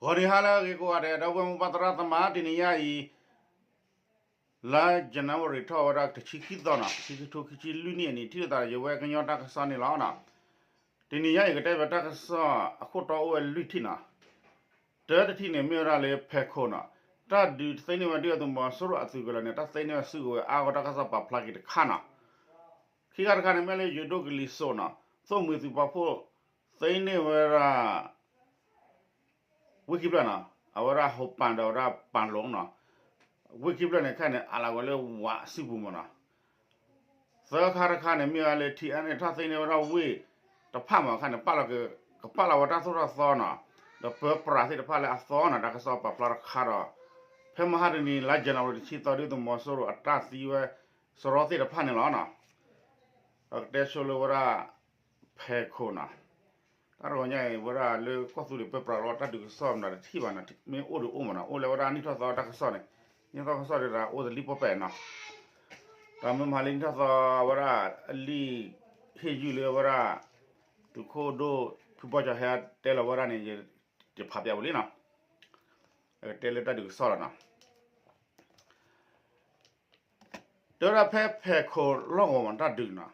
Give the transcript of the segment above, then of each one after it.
ဂီၤနံၤဟါလၢအဂ့ၤကိးဂၤဒဲး ဒီပုၢ်ဝဲၢ်မိၢ်ပၢ်သရၣ်သမါ တနံၤညါအံၤ လါ January ထီၣ်ဝဲဒၣ်တဆံခံသီနီၤ ခံကထိခံဆံလွံၢ်နံၣ်အနံၤ ထံၣ်လိာ်သးဒီးယဝဲ ကညီတၢ်ကစီၣ်န့ၣ်လီၤ. တနံၤညါအံၤ ကတဲဘၣ်တၢ်ကစီၣ်အခိၣ်တီအိၣ်ဝဲလွံၢ်ထံၣ်နီၤ. တၢတထံၣ်န့ၣ် မ့ၢ်ဝဲဒၣ်လၢဖဲခိၣ်နီၤ, တၢ်ဒုးသ့န့ၢ်ဝဲဒုၣ်ဒါသုးမီၤစိရိၤအသုးကလၢၤန့ၣ် တၢ်သ့န့ၢ်ဝဲစုကဝဲၤအါဂီၢ် တၢ်ကစီၣ်ပာ်ဖျါက့ၤတခါနီၤ. ခံခါတခါန့ၣ် မ့ၢ်လၢယိၤဒိၣ်ကလံၤစိးနီၤ, သိၣ်မှံၤသုးပာ်ဖှိၣ်သ့န့ၢ်ဝဲဒၣ် ဝ့ၢ်ခံဖျၢၣ်နီၤ, အဝဲဒၣ်ဟိးပၢ်ဒီးဝဲဒၣ်ပၢ်လိၤနီၤ, ဝ့ၢ်ခံဖျၢၣ်န့ၣ်ခဲန့ၣ် အးလီၤဝဲလၢဝးစုပူၤမးနီၤ. သၢခါတခါန့ၣ် မ့ၢ်ဝဲလၢ ထံအါန့ၣ် ထီၣ်သ့န့ၢ်ဝဲဒၣ်ဝ့ၢ်တဖၣ်မးခါန့ၣ် ပာ်လီၤက့ၤ ကပာ်လီၤဝဲတၢ်သိၣ်တၢ်သီနီၤ, ဒီးပၢပြးသ့ၣ်တဖၣ်လၢအသီနီၤ, တၢ်ကစီၣ်ပာ်ဖျါတခါဒီး ဖဲမဟါတနံၤ လါ January တဆံသီ ဒုၣ်ဒါသုးမီၤစိရိၤအတၢ်သံဝဲ စရီသ့ၣ်တဖၣ်န့ၣ်လီၤနီၤ. ဒီးကတဲဆိလၢဝဲဒၣ် ဖဲခိၣ်နီၤ, တၢ်တဂီၤညါအံၤ ဝဲဒၣ်လၢကီၢ်သူလ့ၤပၢပြးလီၤ တၢ်ဒုးကစီၣ်မနုၤတထံၣ်ဘၣ်နီၤ, မ့ၢ်အိၣ်ဒီးအိၣ်မးနီၤ, အိၣ်လၢဝဲဒၣ်နံၣ်ထီၣ်သီတၢ်ကစီၣ်န့ၣ်, နံၣ်ထီၣ်သီတၢ်ကစီၣ်ဒၣ်အိၣ်တလံၣ်ပီၣ်ပဲးနီၤ, ဒီးမ့ၢ်မဟါလၢနံၣ်ထီၣ်သီဝဲဒၣ်အလံာ်ဟ့ၣ်ယုၢ်လၢဝဲဒၣ် သုးခိၣ်ဒိၣ်ဖုဘီကၠီၤဟဲတဲလီၤဝဲဒၣ်န့ၣ် ယဖးပၠးဝံၤလံနီၤ, ကတဲလၢတၢ်ဒုးကစီၣ်လီၤနီၤ. တဲဝဲဒၣ်ဖဲဖဲခိၣ်လီၢ်ကဝီၤမးတၢ်ဒုးနီၤ,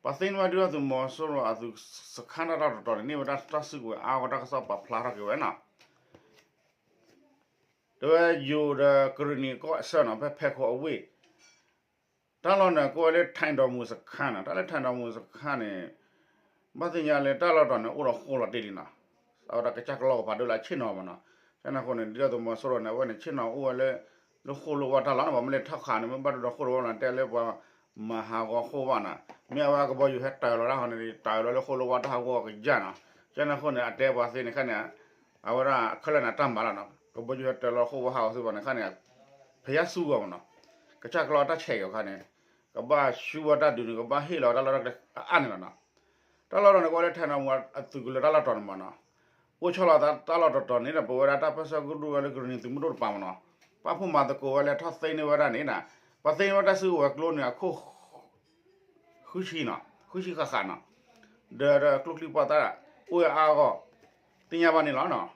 ပှၤသ့န့ၢ်ဝဲဒုၣ်ဒါသုးမီၤစိရိၤအသုးစခါတၢ်လီၢ်တတီၤန့ၣ် န့ၢ်ဝဲဒၣ်တၢ်စုကဝဲၤအါဂီၢ် တၢ်ကစီၣ်ပာ်ဖျါထီၣ်က့ၤဝဲနီၤ. တဲဝဲယိၤဒီးကရ့ၣ်နံၤကီၢ်အဆၢနီၤ ဖဲဖဲခိၣ်အဝ့ၢ် တၢ်လီၢ်န့ၣ် ကိးဝဲလၢ ထၣ်ဒီမူစခါနီၤ, တၢ်လၢထၣ်ဒီမူစခါန့ၣ် ဘၣ်သ့ၣ်ညါလၢတၢ်လီၢ်တတီၤန့ၣ် အိၣ်ဒီးဃိလီၤတ့ၢ်လံနီၤ, အဝဲဒၣ်ကစၢ်ကလီကပၤဒိၣ်လၢအဆ့ၣ်နီၤမးနီၤ, ကန့ၣ်အဃိန့ၣ် ဒုၣ်ဒါသုးမီၤစိရိၤန့ၣ် အဝဲန့ၣ်ဆ့ၣ်နီၤအိၣ်ဝဲလၢ လၢဃိလၢဝါတၢ်လီၢ်န့ၣ် ပှၤမ့ၢ်လဲၤထီၣ်ခးန့ၣ် မ့ၢ်ဘၣ်ဒိဒီးဃိလၢဝါနီၤ တဲလၢပှၤမၤဟးဂီၤဃိဘၣ်နီၤ, မ့ၢ်အဝဲကဘီယူၤဟဲတၢၤလီၤတၢ်ဟီန့ၣ် တၢၤလီၤလၢဃိလၢဝါတၢ်ဟးဂီၤကယၢ်နီၤ, ကန့ၣ်အဃိန့ၣ် အတဲပှၤသ့န့ၣ်ခါန့ၣ် အဝဲဒၣ်ခဲလၢာ်န့ၣ်တၢ်မၤလီၤနီၤ, ကဘီယူၤဟဲတၢၤလီၤဃိဝါဟးဂီၤသ့ဘၣ်န့ၣ်ခါန့ၣ် ဖဲယါဆူဂီၢ်မးနီၤ, ကစၢ်ကလီတၢ်ဆဲးက့ၤအခါန့ၣ် ကဘၣ်ဆူဝဲတၢ်ဒုးန့ၣ် ကဘၣ်ဟ့ၣ်လီၤတၢ်လီၢ်တၢ်ကျဲအါန့ၣ်လီၤနီၤ. တၢ်လီၢ်တတီၤန့ၣ် ကိးဝဲလၢ ထၣ်ဒီမူအသုးကလၢၤတၢ်လီၢ်တတီၤန့ၣ်မးနီၤ, အိၣ်ဆီလီၤသးတၢ်လီၢ်တတီၤန့ၣ်ဒီး ပဝဲဒၣ်တၢ်ပၢဆှၢကရူၢ်ဝဲလၢကရ့ၣ်နံၤသုးမုၢ်ဒိၣ်တပၤမးနီၤ, ပာ်ဖှိၣ်မၤသကိးဝဲလၢထီၣ်သ့န့ၢ်ဝဲဒၣ်န့ၣ်နီၤ, ပှၤသ့န့ၢ်ဝဲတၢ်စုကဝဲၤကျိန့ၣ် အခိၣ် ဃုဆံနီၤ, ဃုဆံဃၣ်ဃၣ်နီၤ, ဒီးကျိချံပှၤသၣ် အိၣ်ဝဲအါဂီၢ် သ့ၣ်ညါဘၣ်န့ၣ်လီၤနီၤ.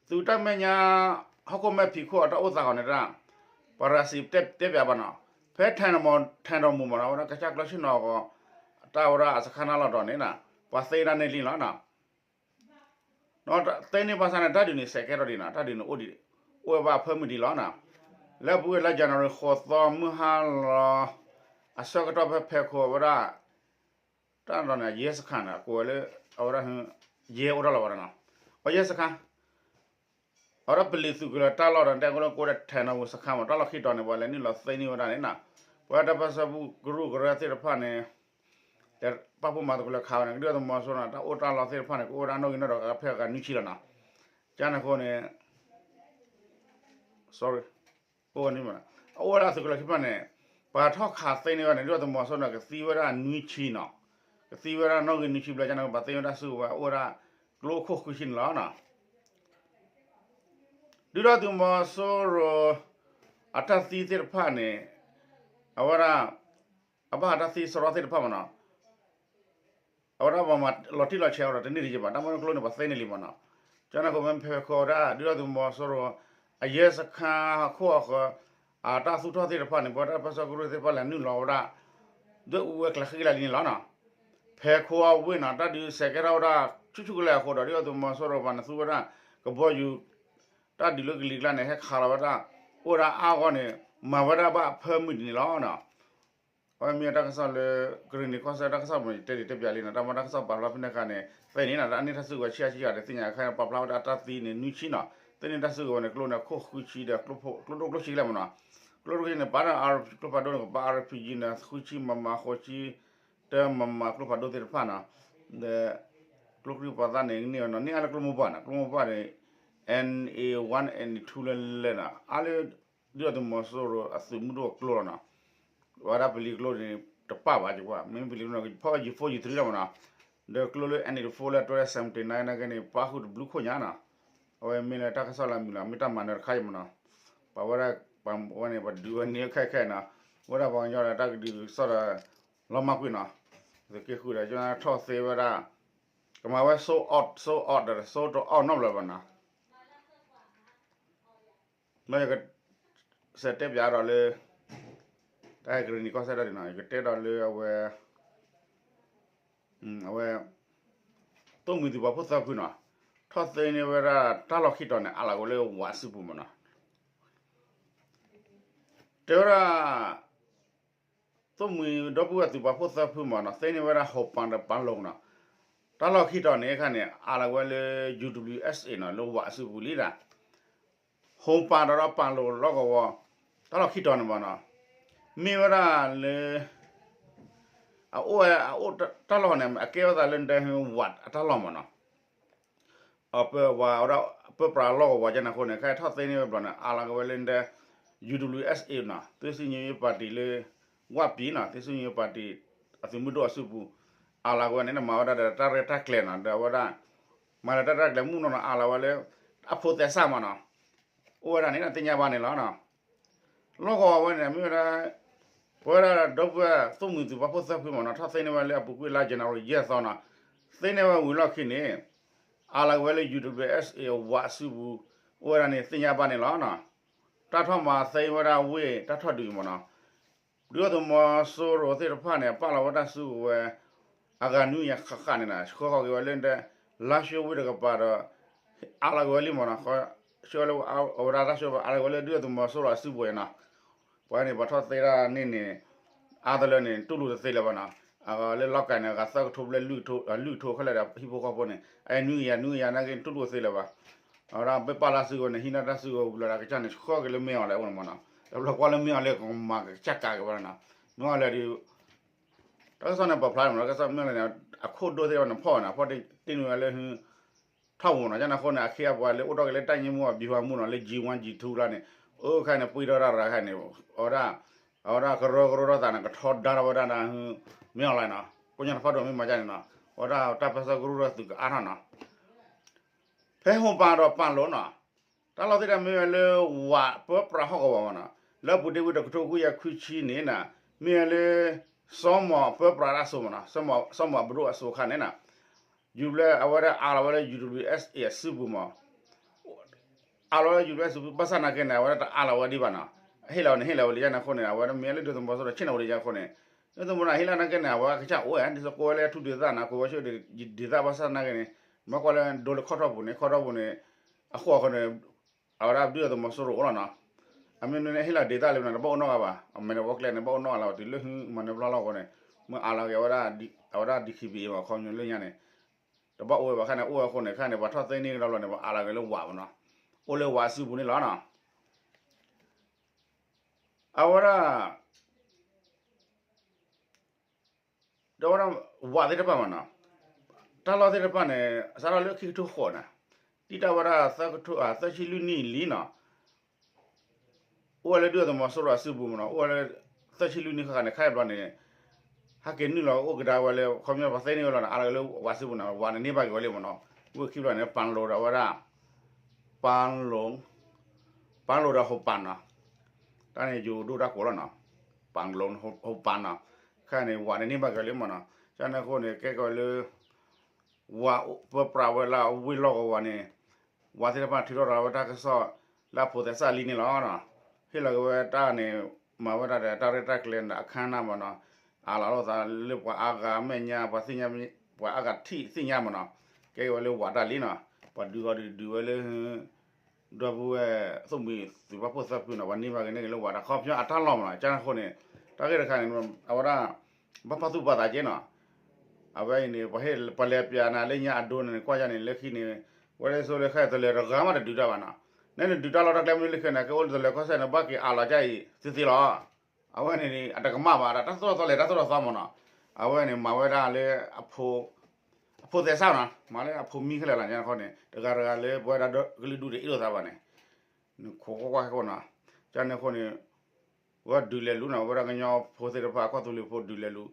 သုးတၢ်မဲာ်ညါ ဟီၣ်ခိၣ်မဲာ်ဖံးခိၣ်အတၢ်အိၣ်သးဂီၢ်န့ၣ်တၢ် ပှၤရၤစံးတဲပၠးဘၣ်နီၤ, ဖဲထၣ်ဒီမူမးနီၤ ဝဲဒၣ်ကစၢ်ကျီဆ့ၣ်နီၤအဂီၢ် တၢ်ဝဲဒၣ်အစခါနၢ်လီၢ်တတီၤန့ၣ်နီၤ ပှၤသ့ဒၣ်န့ၢ်လံလီၤနီၤ. သ့န့ၢ်ဘၣ်ဆၣ်န့ၣ် တၢ်ဒုးန့ၣ်စဲးကဲထီၣ်ဒံးနီၤ, တၢ်ဒုးန့ၣ်အိၣ်ဒံး အိၣ်ဝဲဘၣ်အဖၢမုၢ်ဒံးလီၤနီၤ. လၢပူၤကွံာ်လါ January ဃိးသီမုၢ်ဟါလီၤ အဆၢကတီၢ်ဖဲဖဲခိၣ်ဝဲဒၣ် တၢ်လီၢ်န့ၣ် ရဲစခန်းန့ၣ် ကိးဝဲလၢ အဝဲဒၣ် ရဲအိၣ်တၢ်လီၢ်ဝဲဒၣ်နီၤ, အ ရဲစခန်း အဝဲဒၣ်ပလံးသုးကလၢၤတၢ်လီၢ်ဒီး တဲကလၢကိးဒီး ထၣ်ဒီမူစခန်းမး တၢ်လီၢ်ခံတီၤန့ၣ် ပှၤလဲၤနုာ်လီၤသ့န့ၢ်ဝဲဒၣ်န့ၣ်နီၤ, ပဝဲဒၣ်တၢ်ပၢဆှၢကရူၢ်ကရၢသ့ၣ်တဖၣ်န့ၣ် ပာ်ဖှိၣ်မၤသကိးလၢခးဝဲန့ၣ် ဒုၣ်ဒါသုးမီၤစိရိၤန့ၣ် တၢ်အိၣ်တၢ်လီၢ်သ့ၣ်တဖၣ်န့ၣ် ကအိၣ်ဝဲဒၣ်နီၣ်ဂံၢ်နီၣ်ဒွးဖဲအဂၤနွံဆံလီၤနီၤ, ကန့ၣ်အဃိန့ၣ် sorry အိၣ်ဝဲန့ၣ်မးနီၤ, အအိၣ်ဝဲဒၣ်သုးကလၢၤခံဖျၢၣ်န့ၣ် ပှၤထီၣ်ခးသ့န့ၢ်ဝဲန့ၣ် ဒုၣ်ဒါသုးမီၤစိရိၤန့ၣ် ကသံဝဲဒၣ်နွံဆံနီၤ, ကသံဝဲဒၣ်နီၣ်ဂံၢ်နွံဆံဘျဲၣ် ကန့ၣ် ပှၤသ့ဝဲဒၣ်စုကဝဲၤ အိၣ်ဝဲဒၣ်ကျိခိၣ်ဃုဆံန့ၣ်လီၤနီၤ. ဒုၣ်ဒါသုးမီၤစိရိၤ အတၢ်သံသ့ၣ်တဖၣ်န့ၣ် အဝဲဒၣ် အဘၣ်တၢ်သံစရီသ့ၣ်တဖၣ်မးနီၤ အဝဲဒၣ်ပှၤမၤလီၤတံၢ်လီၤဆဲးအီၤဒီးတန့ၢ်တယံာ်ဘၣ် တၢ်မ့ၢ်ကျိန့ၣ် ပှၤသ့န့ၢ်လံမးနီၤ, ကန့ၣ်အဃိမ့ၢ်ဖဲခိၣ်ဝဲဒၣ် ဒုၣ်ဒါသုးမီၤစိရိၤ အရဲစခန်းအခိၣ်အဃၢၤ အတၢ်သူၣ်ထီၣ်သ့ၣ်တဖၣ်န့ၣ် ပဝဲဒၣ်တၢ်ပၢဆှၢကရူၢ်သ့ၣ်တဖၣ်လဲၤနုာ်လီၤဝဲဒၣ် ဒွဲၣ်အူဝဲကျဲဃံကလၤလံန့ၣ်လီၤနီၤ, ဖဲခိၣ်အဝ့ၢ်နီၤ တၢ်ဒုးစဲးကဲထီၣ်ဝဲဒၣ် ဆူၣ်ဆူၣ်ကလဲာ်အဃိဒီး ဒုၣ်ဒါသုးမီၤစိရိၤပှၤန့ၣ်သူဝဲဒၣ် ကဘီယူၤ တၢ်ဒုးလၢကလံၤကျါန့ၣ် ဟဲခးလီၤဝဲဒၣ် အိၣ်ဝဲဒၣ်အါဂီၢ်န့ၣ် မၤဝဲဒၣ်ဘၣ်အဖၢမုၢ်ဒံးန့ၣ်လီၤနီၤ. အဝဲမ့ၢ်တၢ်ကစီၣ်လၢ ကရ့ၣ်နံၤကီၢ်စဲၣ်တၢ်ကစီၣ်ပူၤန့ၣ် တဲဒံးတဲပၠးလံနီၤ, တၢ်မ့ၢ်တၢ်ကစီၣ်ပာ်ဖျါဖဲန့ၣ်အခါန့ၣ် သ့န့ၣ်နီၤ တၢ်န့ၢ်တၢ်စုကဝဲၤဆံးဆံးဂၤန့ၣ် သ့ၣ်ညါအခါန့ၣ် ပာ်ဖျါဝဲဒၣ်တၢ်သံန့ၣ် နွံဆံနီၤ, သ့န့ၢ်တၢ်စုကဝဲၤန့ၣ် ကျိန့ၣ် ခိၣ်ဃုဆံဒီး ကျိဒိၣ်ကျိဆံးကလဲာ်မးနီၤ, ကျိဒိၣ်ကျိဆံးန့ၣ် ပာ်ဒၣ် RPG ကျိဖးဒိၣ်န့ၣ် ကပာ် RPG န့ၣ် ဃုဆံ MM ဃုဆံ တၢ MM ကျိဖးဒိၣ်သ့ၣ်တဖၣ်နီၤ, ဒီး ကျိချံပှၤသၣ်န့ၣ် န့ၢ်ဝဲနီၤ န့ၢ်အါလၢကျိမိၢ်ပှၢ်နီၤ, ကျိမိၢ်ပှၢ်န့ၣ် NA one NA two လဲၣ်လဲၣ်နီၤ, အါလၢ ဒုၣ်ဒါသုးမီၤစိရိၤအသုးမုၢ်ဒိၣ်အကျိလီၤနီၤ, ဝဲဒၣ်ပလံၤကျိန့ၣ် တပာ်ဘၣ်က့ၤကွၢ် မ့မ့ၢ်ပလံၤကျိန့ၣ် ဖီၣ် G four G three လီၤမးနီၤ, ဒီးကျိလၢ NA four လၢတွဲ seventy nine နာ်က့န့ၣ် ပာ်ဃုာ်တဘျုးခိၣ်ညါနီၤ, အဝဲမ့ၢ်လၢတၢ်ကစီၣ်လၢအမုာ်လီၤ မ့ၢ်တၢ်မၤနၢၤတခါအံၤမးနီၤ, ပဝဲဒၣ် ပဝဲန့ၣ် ပဒုးဝဲန့ၣ်ခဲခဲနီၤ, ဝဲဒၣ်ပှၤကညီဒီးတၢ်ကဒုးကစီၣ်ဒီး လီၤမၢ်ကွံာ်နီၤ, သုးက့ဃုာ်ဒီး ကထီၣ်သ့ဝဲဒၣ် ကမၤဝဲ sold out sold out ဒီး sold out နီတဘျီဘၣ်နီၤ မ့ၢ်ယက စဲးတဲပၠးဒီးလၢ တၢ်ဟဲကရံၣ်နံၤကီၢ်စဲၣ်တၢ်ဒ်နီၤ ယကတဲဒီးလၢအဝဲ အဝဲ သိၣ်မှံၤသုးပာ်ဖှိၣ်သၢဖုနီၤ ထီၣ်သ့န့ၢ်ဝဲဒၣ်တၢ်လီၢ်ခံတီၤန့ၣ် အါလီၤကဝဲလၢဝးစုပူၤမးနီၤ တဲဝဲဒၣ် သိၣ်မှံၤဒီပုၢ်ဝဲၢ်သုးပာ်ဖှိၣ်သၢဖုမးနီၤ သ့န့ၢ်ဝဲဒၣ်ဟိုပၣ်ဒီးပၣ်လိၤနီၤ တၢ်လီၢ်ခံတီၤန့ၣ်အခါန့ၣ် အါလီၤကဝဲလၢ ယူၣ်ဒဘလျူၣ်အ့ၣ်စ့ၣ်နီၤ လၢဝးစုပူၤလံဒၣ် ဟိုပၣ်ဒီးပၣ်လိၤလီၢ်ကဝီၤ တၢ်လီၢ်ခံတီၤန့ၣ်မးနီၤ မ့ၢ်ဝဲဒၣ်လၢ အအိၣ်ဝဲအအိၣ်တၢ်လီၢ်န့ၣ် အကဲဝဲသးလၢဒဲဝးအတၢ်လီၢ်မးနီၤ အပၢဝဲဒၣ် ပၢပြးလီၢ်ကဝီၤကန့ၣ်အဃိန့ၣ် ခဲအံၤထီၣ်သ့န့ၢ်ဝဲဘျီန့ၣ် အါလီၤကဝဲလၢဒဲ ယူၣ်ဒဘလျူၣ်အ့ၣ်စ့ၣ်နီၤ သွေးစည်းညီညွတ်ရေးပါတီလၢ ဝးပံၤနီၤ သွေးစည်းညီညွတ်ရေးပါတီ အသုးမုၢ်ဒိၣ်အစုပူၤ အါလီၤကဝဲန့ၣ် မၤဝဲဒၣ်ဒီးတၢ်ရဲၣ်တၢ်ကျဲၤနီၤ ဒီးအဝဲဒၣ် မၤလၢတၢ်ရဲၣ်တၢ်ကျဲၤမုၢ်နီၤနီၤ အါလီၤဝဲလၢ အဖိသဲစးမးနီၤ အိၣ်ဝဲဒၣ်န့ၣ် သ့ၣ်ညါဘၣ်န့ၣ်လီၤနီၤ လီၢ်ကဝီၤဝဲန့ၣ် မ့ၢ်ဝဲဒၣ် ပဝဲဒၣ်ဒီပုၢ်ဝဲၢ်သိၣ်မှံၤသုးပာ်ဖှိၣ်သၢဖုမးနီၤ ထီၣ်သ့န့ၢ်ဝဲလၢအပူၤကွံာ်လါ January ယဲၢ်သီနီၤ သ့န့ၢ်ဝဲဝံၤလီၢ်ခံန့ၣ် အါလီၤကဝဲလၢ ယူၣ်ဒဘလျူၣ်အ့ၣ်စ့ၣ် ဝးစုပူၤ အိၣ်ဝဲဒၣ်န့ၣ် သ့ၣ်ညါဘၣ်န့ၣ်လီၤနီၤ တၢ်ထီၣ်မၤသ့ဝဲဒၣ်ဝ့ၢ်တၢ်ထီၣ်ဒုးမးနီၤ ဒုၣ်ဒါသုးမီၤစိရိၤသ့ၣ်တဖၣ်န့ၣ် အပာ်လီၤဝဲတၢ်စုကဝဲၤ အဂၤနွံကယၤဃၣ်ဃၣ်န့ၣ်နီၤ ဆှၢဃီၤက့ၤဝဲလၢဒဲ လါၡိဝ့ၢ်တကပၤဒီး အါလီၤက့ၤဝဲလံမးနီၤ ဆှၢဝဲလၢအဝဲဒၣ်တၢ်စုကဝဲၤ အါလီၤက့ၤဝဲလၢဒုၣ်ဒါသုးမီၤစိရိၤအစုပူၤန့ၣ်နီၤ ပှၤန့ၣ် ပှၤထီၣ်သ့တၢ်န့ၣ်န့ၣ် အါတလၢန့ၣ် တူၢ်လိာ်တသ့လၢၤဘၣ်နီၤ အလၢလီၢ်ကၤန့ၣ် အဂၤသၢကထိဘျဲၣ် လွံၢ်ကထိခဲလၢာ်ဒီး ဟံၣ်ဖိဃီဖိန့ၣ် အဲ နွံကယၤ နွံကယၤနာ်က့ တူၢ်လိာ်သ့လၢၤဘၣ် အဝဲဒၣ်ပာ်လၢစုကဝဲၤန့ၣ် ဟံးန့ၢ်တၢ်စုကဝဲၤဝံၤလီၤဒီး ကစၢ်န့ၣ် ဆှၢက့ၤလၢမ့ၢ်အီၤလဲၣ်အအိၣ်န့ၣ်မးနီၤ တဘျီကွၢ်လၢမ့ၢ်အီၤလဲၣ် ကမၤကစၢ်ကးက့ၤဝဲဒၣ်နီၤ မ့ၢ်အီၤလဲၣ်ဒီး တၢ်ကစီၣ်န့ၣ် ပာ်ဖျါန့ၣ်မးနီၤ တၢ်ကစီၣ်မ့ၢ်အီၤလဲၣ်န့ၣ် အခိၣ်ဒိၣ်သ့ၣ်တဖၣ်န့ၣ် ဖီၣ်န့ၢ် ဖီၣ်တ့ၢ်န့ၢ်ဝဲလၢ ထီၣ်ပူၤနီၤ ကန့ၣ်အဃိန့ၣ် အခ့အပှၤလၢအိၣ်ထီၣ်က့ၤလၢတၢ်ညၣ်မူအ ဗျူဟာမှူး နီၤ လၢ G one G two လၢန့ၣ် အိၣ်ခါန့ၣ် ပှ့ၤထီၣ်တၢ်ရၤခါန့ၣ် အဝဲဒၣ် အဝဲဒၣ်ကရၢကရိထီၣ်သးန့ၣ် ကထီဒါထီၣ်ဝဲဒၣ် မ့ၢ်အီၤလဲၣ်နီၤ ကိညါတဖၣ်ဒိၣ်မ့ၢ်မၤကန့ၣ်နီၤ အဝဲဒၣ်တၢ်ပၢဆှၢကရူၢ်ထီၣ်သုးကအါထီၣ်နီၤ ဖဲဟိုပၣ်ဒီးပၣ်လိၤနီၤ တၢ်လီၢ်သ့ၣ်တဖၣ်မ့ၢ်ဝဲလၢ ဝးပၢပြးဟီၣ်ကဝီၤမးနီၤ လၢအပူၤတ့ၢ်ဝံၤတကထိခွံကယၤခွံဆံန့ၣ်နီၤ မ့ၢ်ဝဲလၢ စီၤမီၤပၢပြးတၢ်စိၤမးနီၤ စီၤမီၤအဘဒိၣ်အစိၤအခါန့ၣ်နီၤ ယူၤဘျဲၣ်အဝဲဒၣ်အါလီၤဝဲလၢ ယူၤဒဘလျူးအ့ၣ်စ့ၣ် အစုပူၤမး အါလီၤဝဲလၢ ယူၤဘျဲၣ် အစုပူၤ ဘၣ်ဆၣ်နာ်က့န့ၣ် အဝဲဒၣ်တအါလီၤဝဲဒံးဘၣ်နီၤ ဟ့ၣ်လီၤဝဲန့ၣ် ဟ့ၣ်လီၤဝဲလၢယဲန့ၣ်အဃိန့ၣ် အဝဲဒၣ်မ့ၢ်လၢဒုၣ်ဒါသုးမီၤစိရိၤ ဆ့ၣ်နီၤဝဲလၢယဲအဃိန့ၣ် ဒုၣ်ဒါသုးမီၤစိရိၤန့ၣ် ဟ့ၣ်လီၤနာ်က့န့ၣ် အဝဲကစၢ်အိၣ်ဝဲ ဒ်သိးကိးဝဲလၢထူဒုးသၣ်နီၤ ကိးဝဲဆူ ဒုးသၣ်ဘၣ်ဆၣ်နာ်က့န့ၣ် မ့ၢ်ကွၢ်လၢဒိလၢခီၣ်ထီၣ်ပူၤန့ၣ် ခီၣ်ထီၣ်ပူၤန့ၣ် အဃိအဃိန့ၣ် အဝဲဒၣ်ဒုၣ်ဒါသုးမီၤစိရိၤအိၣ်လီၤနီၤ အမ့ၢ်န့ၣ်ဟ့ၣ်လီၤဒုးသၣ်လၢန့ၣ် တဘၣ်အိၣ်နီတဂၤဘၣ် အမဲာ်န့ၣ်ဝဲကျဲန့ၣ် ဘၣ်အိၣ်နီတဂၤလီၤ တုၤလၢဟုမၤန့ၢ်ပျီလီၢ်အဃိန့ၣ် မ့ၢ်အါလီၤက့ၤဝဲဒၣ် အဝဲဒၣ် ဒီခ့ဘံၣ် မ့ၢ်ခီပညီလၢညါန့ၣ် တဘၣ်အိၣ်ဝဲဘၣ်ခါန့ၣ် အိၣ်ဝဲအဃိန့ၣ် ခါန့ၣ် ပှၤထီၣ်သ့န့ၢ်ကဒီးလီၤန့ၣ် ပှၤအါလီၤက့ၤလၢဝးမးနီၤ အိၣ်လၢဝးအစုပူၤန့ၣ်လီၤနီၤ အဝဲဒၣ် ဒီးဝဲဒၣ် ဝးသ့ၣ်တဖၣ်မးနီၤ တၢ်လီၢ်သ့ၣ်တဖၣ်န့ၣ် စးထီၣ်လၢခံကထိဃိးန့ၣ် တံၢ်တၢ်ဝဲဒၣ် သၢဆံလွံၢ်နံၣ်လံနီၤ အိၣ်ဝဲလၢဒုၣ်ဒါသုးမီၤစိရိၤအစုပူၤမးနီၤ အိၣ်ဝဲလၢ သၢဆံလွံၢ်နံၣ်ဃၣ်ဃၣ်န့ၣ် ခဲအံၤဘျီန့ၣ် ဟဲက့ၤနုာ်လီၤအိၣ်ကဒါဝဲလၢ ခီပညီပှၤသ့န့ၢ်ဝဲလီၤန့ၣ် အါလီၤက့ၤလၢဝးစုပူၤန့ၣ် ဝးန့ၣ်န့ၢ်ဘၣ်က့ၤဝဲလံမးနီၤ ဝ့ၢ်ခံဘျီန့ၣ် ပၣ်လိၤဒီးဝဲဒၣ် ပၣ်လိၤ ပၣ်လိၤဒီးဟိုပၣ်နီၤ တၢ်န့ၣ်ယိၤဒိၣ်တၢ်ကိးလီၤနီၤ ပၣ်လိၤ ဟိုပၣ်နီၤ ခဲအံၤန့ၣ် ဝးန့ၣ်န့ၢ်ဘၣ်က့ၤဝဲလံမးနီၤ ကန့ၣ်အဃိန့ၣ် ကဲက့ၤဝဲလၢ ဝးပၢပြးဝဲလၢအဝ့ၢ်လီၢ်ကဝီၤန့ၣ် ဝးသ့ၣ်တဖၣ်ထုးထီၣ်ရၤဝဲတၢ်ကစီၣ် လၢအဖိးသဲစးလံန့ၣ်လီၤ. ဟ့ၣ်လီၤက့ၤဝဲတၢ်န့ၣ် မၤဝဲဒၣ်ဒီးတၢ်ရဲၣ်တၢ်ကျဲၤဒီးအခါနၢ်မးနီၤ, အးလီၤလိာ်သးလၢပှၤအါဂၤမဲာ်ညါ ပှၤသ့ၣ်ညါ ပှၤအါဂၤထံၣ်သ့ၣ်ညါမးနီၤ, ကဲက့ၤဝဲလၢဝးတၢ်လံနီၤ, ပှၤဒုးဂီၤဒုးဒုးဝဲလၢ ဒီပုၢ်ဝဲၢ်သိၣ်မှံၤသုးပာ်ဖှိၣ်သၢဖုနီၤ, ပှၤန့ၢ်ဘၣ်က့ၤန့ၢ်က့ၤလၢဝးတၢ်ခီပညီအတၢ်လီၢ်မးနီၤ, ကန့ၣ်အဃိန့ၣ် တၢ်ဂ့ၢ်တခါန့ၣ် အဝဲဒၣ် ဘၣ်ပာ်သူၣ်ပာ်သးက့နီၤ, အဝဲအံၤန့ၣ် ပှၤဟ့ၣ်ပှၤလဲၤပျးနၤလၢညါအဒိန့ၣ် ကွၢ်ယၤန့ၣ် လၢခံန့ၣ် ဝဲဒၣ်ဆိလၢခဲအံၤတလၢၤတဂၤမးတဒုးတၢ်ဘၣ်နီၤ, နဲနဒုးတၢ်လီၢ်တၢ်ကျဲမ့ၢ်လၢခံန့ၣ် ကဲအိၣ်လၢတလၢၤကီၢ်စဲၣ်န့ၣ် ဘၣ်က့ၤအးလီၤကၢ်အံၤသ့သ့လီၤ. အဝဲန့ၣ် အတကမၣ်ဘၣ်ဒီးတၢ်သိၣ်တၢ်သီလဲၤတၢ်သိၣ်တၢ်သီမးနီၤ, အဝဲန့ၣ် မၤဝဲဒၣ်လၢ အဖိသဲစးနီၤ, မၤလၢအဖိမံၤခဲလၢာ်လီၤ ညါတခီန့ၣ် တဂၤတဂၤလၢပဝဲဒၣ်ကလုာ်ဒူၣ်တအ့ၣ်လိာ်သးဘၣ်န့ၣ် နခိးကွၢ်ကွၢ်ခဲကိးနီၤ, ကန့ၣ်အဃိန့ၣ် ဝဲဒုးလဲၤလူၤနီၤ, ဝဲဒၣ်ကညီဖိသ့ၣ်တဖၣ် ကီၢ်သူလ့ၤဖိဒုးလဲၤလူၤ,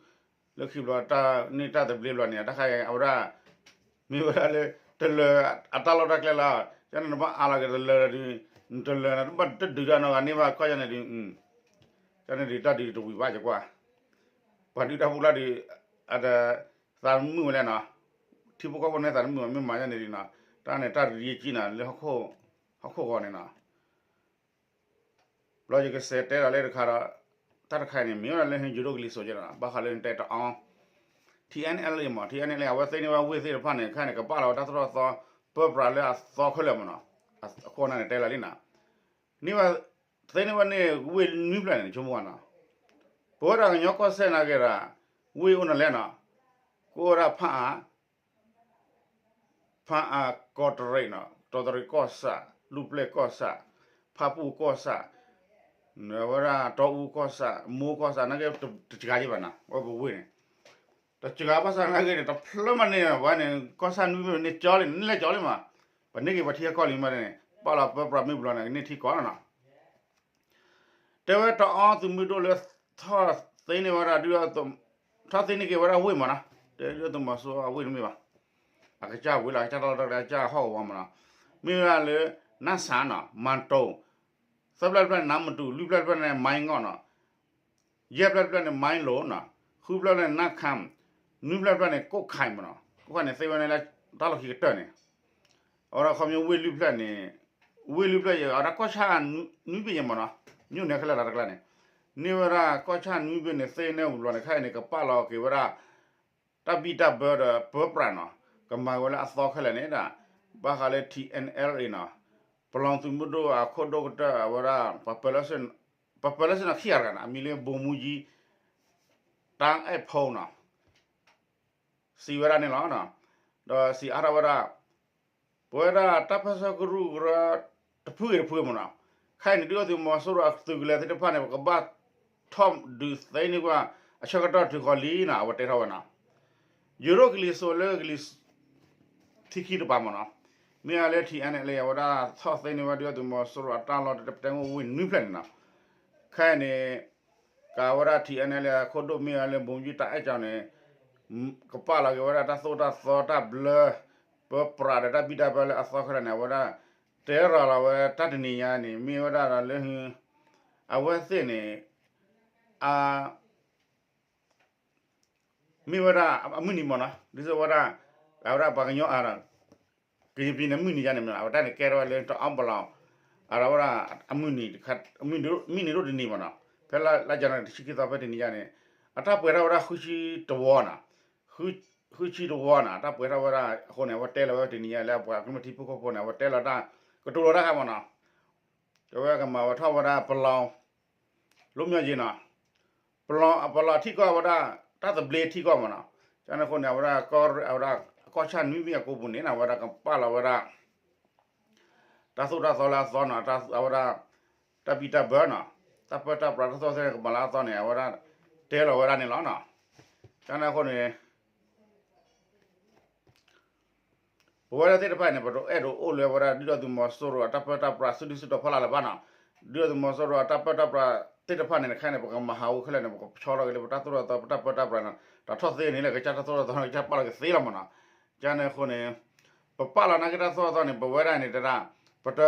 လၢခံဘျီတၢ်န့ၢ်တၢ်သဘျ့ဘျီန့ၣ် တၢ်ခါအံၤ အဝဲဒၣ် မ့ၢ်ဝဲဒၣ်လၢ တလၢၤအတၢ်လီၢ်တၢ်ကျဲလီၤ, ကန့ၣ်နဘၣ်အးလီၤက့ၤတလၢၤဒီး နတလၢၤနဘၣ်တဒုးတၢ်နီတဂၤန့ၢ်ဘၣ် ကွၢ်ယၤန့ၣ်ဒုး ကန့ၣ်ဒုးတၢ်ဒုးတဝံၤဘၣ်ယကွၢ်, ပှၤဒုးတၢ်ဖိလၢဒုး အတသးမုာ်ဝဲလဲၣ်နီၤ, ထံဖိကီၢ်ဖိန့ၣ်သးတမုာ်ဘၣ် မ့ၢ်မၤယၤန့ၣ်ဒုးနီၤ, တၢ်န့ၣ်တၢ်ရံးကံနီၤ လၢဟီၣ်ခိၣ်ဂီၤန့ၣ်နီၤ ဘျီယကစဲးတဲဒီးလၢတခါဒီး တၢ်တခါအံၤန့ၣ် မ့ၢ်ဝဲဒၣ်လၢဟဲယိၤဒိၣ်ကလံၤစိးကဲဒီး ဘၣ်ဃးလၢနတဲတအီ ထံ NLA မး ထံ NLA အဝဲသ့ၣ်န့ၢ်ဝဲဝ့ၢ်သ့ၣ်တဖၣ်န့ၣ် ခဲအံၤန့ၣ် ကပာ်လီၤဝဲတၢ်သိၣ်တၢ်သီ ပၢပြးလၢအသီခဲလၢာ်မးနီၤ, အခိၣ်အနၢ်န့ၣ်တဲလၢလံနီၤ, န့ၢ်ဝဲ သ့န့ၢ်ဝဲန့ၣ်ဝ့ၢ်နွံဖျၢၣ်န့ၣ် ဆိကမိၣ်ဝဲနီၤ, ပဝဲဒၣ်ကညီကီၢ်စဲၣ်နာ်က့ဒီး ဝ့ၢ်အိၣ်နလဲၣ်နီၤ, ကအိၣ်ဝဲဒၣ်ဖၣ်အါ ဖၣ်အါကီးတရံးနီၤ, ကီးတရံးကီၢ်ဆၣ်, လူၢ်ပျဲၢ်ကီၢ်ဆၣ်, ဖၣ်ပူၣ်ကီၢ်ဆၣ်, ဝဲဒၣ်တီအူကီၢ်ဆၣ်, မိၢ်ကီၢ်ဆၣ် နာ်က့ တစှၤက့ဘၣ်နီၤ, ဝဲပဝ့ၢ်န့ၣ် တစှၤဘၣ်ဆၣ်နာ်က့န့ၣ် တဖျၢၣ်မးန့ၣ် ပှၤန့ၣ် ကီၢ်ဆၣ်နွံဖျၢၣ်န့ၣ်ကၠီလံ နလဲၤကၠီလံမး, ပန့ၢ်က့ၤပှၤထံကီၢ်လံမးန့ၣ် ပာ်လီၤပၢပြးမ့ၢ်ဘျီန့ၣ် ကန့ၢ်ထံကီၢ်လီၤနီၤ. တဲဝဲတအီသုးမုၢ်ဒိၣ်လၢ ထီၣ်သ့န့ၢ်ဝဲဒၣ်ဒုၣ်ဒါသုး ထီၣ်သ့န့ၢ်က့ၤဝဲဒၣ်ဝ့ၢ်မးနီၤ, တဲဒုၣ်ဒါသုးမီၤစိရိၤအဝ့ၢ်တမ့ၢ်ဘၣ်, အကစၢ်ဝ့ၢ်လီၤ အကစၢ်တၢ်လီၢ်တၢ်ကျဲ အကစၢ်ဟီၣ်ကဝီၤမးနီၤ, မ့ၢ်ဝဲဒၣ်လၢ နၢ်စၣ်နီၤ မၢ်တိၤ, သၢဖျၢၣ်တဖျၢၣ်န့ၣ် နါမတူၣ်, လွံၢ်ဖျၢၣ်တဖျၢၣ်န့ၣ် မါငီၣ်နီၤ, ယဲၢ်ဖျၢၣ်တဖျၢၣ်န့ၣ် မါလိၤနီၤ, ဃုဖျၢၣ်တဖျၢၣ်န့ၣ် နၢ်ခၣ်, နွံဖျၢၣ်တဖျၢၣ်န့ၣ် ကိၣ်ခၢၣ်မးနီၤ, ကိၣ်ခၢၣ်န့ၣ် သ့ဝဲန့ၣ်လၢတၢ်လီၢ်ခံကတၢၢ်န့ၣ် အဝဲဒၣ်ခီဖျိဝ့ၢ်လွံၢ်ဖျၢၣ်န့ၣ်, ဝ့ၢ်လွံၢ်ဖျၢၣ်အံၤ အဝဲဒၣ်ကီၢ်ဆၣ်နွံဘ့ၣ်ညါမးနီၤ, မ့ၢ်အိၣ်န့ၣ်ခဲလၢာ်လၢတကျါန့ၣ်, န့ၢ်ဝဲဒၣ်ကီၢ်ဆၣ်နွံဘ့ၣ်န့ၣ် သ့န့ၢ်ဝံၤဘျီန့ၣ် ခဲအံၤန့ၣ် ကပာ်လီၤက့ၤဝဲဒၣ် တၢ်ဘံၣ်တၢ်ဘၢဒီးပၢပြးနီၤ, ကမၤဝဲလၢအသီခဲလၢာ်န့ၣ်ဒၣ်, ဘၣ်ဃးလၢ ထံ NLA နီၤ, ပလီသုးမုၢ်ဒိၣ်အခိၣ်ဒိၣ်ကတၢၢ်အဝဲဒၣ် ပှၤပၢလၢစ့ၣ်နီၤခံဂၤတဂၤနီၤ, အမံၤလၢ ဗိုလ်မှူးကြီး တၢ်အဲၣ်ဖိနီၤ စံးဝဲဒၣ်န့ၣ်လီၤ. ဒီးစံးအါထီၣ်ဝဲဒၣ် ပဝဲဒၣ်တၢ်ပၢဆှၢကရူၢ်ကရၢ တဖုဂ့ၤတဖုမးနီၤ, ခဲအံၤန့ၣ် ဒုၣ်ဒါသုးမီၤစိရိၤအသုးကလၢၤသ့ၣ်တဖၣ်န့ၣ် ပကဘၣ်ထီၣ်ဒုးသ့န့ၢ်ကွၢ် အဆၢကတီၢ်တုၤဃီၤလံနီၤ အဝဲတဲထီၣ်ဝဲနီၤ, ယိၤဒိၣ်ကလံၤစိးလၢကလံၤ ထံခံတပၤမးနီၤ, မ့ၢ်အလၢ ထံ NLA အဝဲဒၣ်ထီၣ်သ့န့ၢ်ဝဲ ဒုၣ်ဒါသုးမီၤစိရိၤအတၢ်လီၢ်တပတဲအိၣ်ဝ့ၢ်နွံဖျၢၣ်န့ၣ်နီၤ, ခဲအံၤန့ၣ် ကးဝဲဒၣ် ထံ NLA အခိၣ်ဒိၣ်မ့ၢ်ဝဲလၢ ဗိုလ်မှူးကြီး တၢ်အဲၣ်ကၠီန့ၣ် ကပာ်လီၤက့ၤဝဲဒၣ်တၢ်သိၣ်တၢ်သီတၢ်ဘျၢ ပၢပြးဒီးတၢ်ဘံၣ်တၢ်ဘၢလၢအသီခဲလၢာ်န့ၣ် အဝဲဒၣ် တဲရၤလီၤဝဲတၢ်တနံၤညါန့ၣ် မ့ၢ်ဝဲဒၣ်ဒီးလၢ အဝဲသ့ၣ်န့ၣ် အ မ့ၢ်ဝဲဒၣ်အမုၢ်နံၤမးနီၤ, ဒ်သိးဝဲဒၣ် အဝဲဒၣ်ပှၤကညီ ကရင်ပြည်နယ် မုၢ်နံၤယါန့ၣ်မးနီၤ, အဝဲတၢ်န့ၣ်ကဲထီၣ်ဝဲလၢတအီပလီၤ အဝဲဒၣ်အမုၢ်နံၤ မုၢ်နံၤဒိၣ်တနံၤမးနီၤ, ဖဲလါယနူၤအါရံၤတဆံခံသီဖဲတနံၤညါန့ၣ် အတၢ်ပှဲၤထီၣ်ဝဲဒၣ်ဃုဆံတဝီနီၤ, ဃုဆံတဝီနီၤ, အတၢ်ပှဲၤထီၣ်ဝဲဒၣ်အဃိန့ၣ် အဝဲတဲလီၤဝဲတနံၤညါလၢအပှၤကမျၢၢ်ထံဖိကီၢ်ဖိန့ၣ် အဝဲတဲလီၤတၢ် ကတိၤလီၤတၢ်ခါမးနီၤ, တဲဝဲကမၤဝဲထီၣ်ဝဲဒၣ်ပလီၤ လိၣ်မၠီယ့နီၤ, ပလီၤ ပလီၤထံကီၢ်ဝဲဒၣ် တၢ်သဘျ့ထံကီၢ်မးနီၤ, ကန့ၣ်အဃိန့ၣ် အဝဲဒၣ် အဝဲဒၣ်ကီၢ်ဆၣ်နွံဘ့ၣ်အကိာ်ပူၤန့ၣ် အဝဲဒၣ်ကပာ်လီၤဝဲဒၣ် တၢ်သိၣ်တၢ်သီလၢအသီနီၤ, အဝဲဒၣ် တၢ်ဘံၣ်တၢ်ဘၢနီၤ, တၢ်ပၢတၢ်ပြးတၢ်သိၣ်တၢ်သီန့ၣ် ကမၤလၢအသီန့ၣ် အဝဲဒၣ် တဲလီၤဝဲဒၣ်န့ၣ်လီၤနီၤ, ကန့ၣ်အဃိန့ၣ် ပဝဲဒၣ်သ့ၣ်တဖၣ်န့ၣ် ပတအဲၣ်ဒိးအိၣ်လၢဝဲဒၣ် ဒုၣ်ဒါသုးမီၤစိရိၤအတၢ်ပၢတၢ်ပြး စုဒုၣ်စုတီၤဖီလာ်လၢၤဘၣ်နီၤ, ဒုၣ်ဒါသုးမီၤစိရိၤအတၢ်ပၢတၢ်ပြးသ့ၣ်တဖၣ်န့ၣ် ခဲအံၤန့ၣ် ပကမၤဟးဂီၤခဲလၢာ်န့ၣ် ပကဆီလီၤက့ၤလၢပတၢ်သိၣ်တၢ်သီ ပတၢ်ပၢတၢ်ပြးန့ၣ် တၢ်ထီၣ်သ့န့ၣ်လၢကစၢ်တၢ်သိၣ်တၢ်သီန့ၣ် ကစၢ်ပာ်လီၤက့ၤသ့လီၤမးနီၤ, ကန့ၣ်အဃိန့ၣ် ပပာ်လီၤနာ်က့တၢ်သိၣ်တၢ်သီန့ၣ် ပဝဲဒၣ်န့ၣ်တဒၣ် ပတ